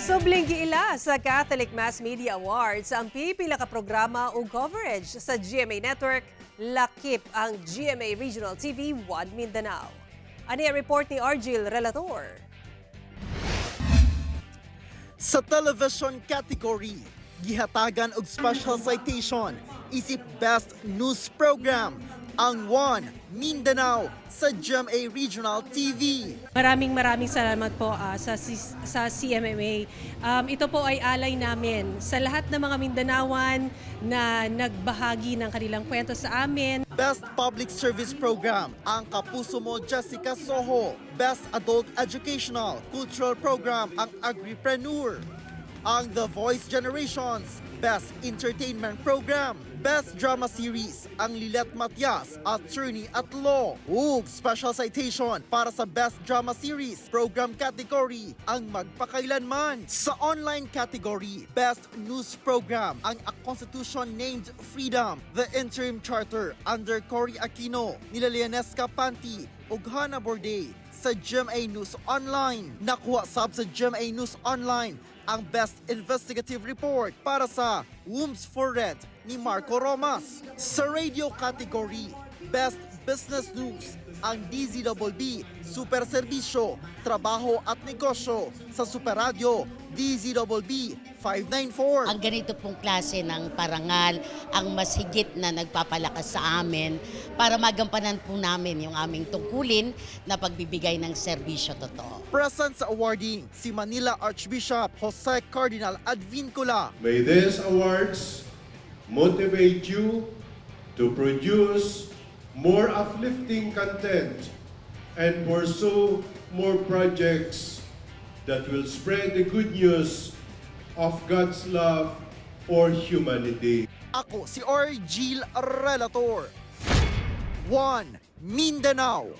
Subling giila sa Catholic Mass Media Awards ang pipila ka programa o coverage sa GMA Network, lakip ang GMA Regional TV 1 Mindanao. Ani ang report ni Argil Relator. Sa television category, gihatagan og special citation isip Best News Program ang One Mindanao sa GMA Regional TV. Maraming maraming salamat po sa CMMA. Ito po ay alay namin sa lahat ng mga Mindanaoan na nagbahagi ng kanilang kwento sa amin. Best Public Service Program ang Kapuso Mo Jessica Soho. Best Adult Educational Cultural Program ang Agripreneur. Ang The Voice Generations, Best Entertainment Program, Best Drama Series, ang Lilet Matias, Attorney at Law. Ug special citation para sa Best Drama Series Program category, ang Magpakailanman. Sa online category, Best News Program, ang A Constitution Named Freedom, The Interim Charter under Cory Aquino, nila Llanesca Panti, ug Hannah Borde sa GMA News Online. Nakuha sab sa GMA News Online ang Best Investigative Report para sa Wombs for Rent ni Marco Romas. Sa radio category, Best Business News ang DZBB Super Serbisyo, Trabaho at Negosyo sa Super Radio DZBB 594. Ang ganito pong klase ng parangal ang mas higit na nagpapalakas sa amin para magampanan po namin yung aming tungkulin na pagbibigay ng serbisyo totoo. Present sa awarding si Manila Archbishop Jose Cardinal Advincula. May these awards motivate you to produce more uplifting content and pursue more projects that will spread the good news of God's love for humanity. Ako si Argil Relator. 1 Mindanao.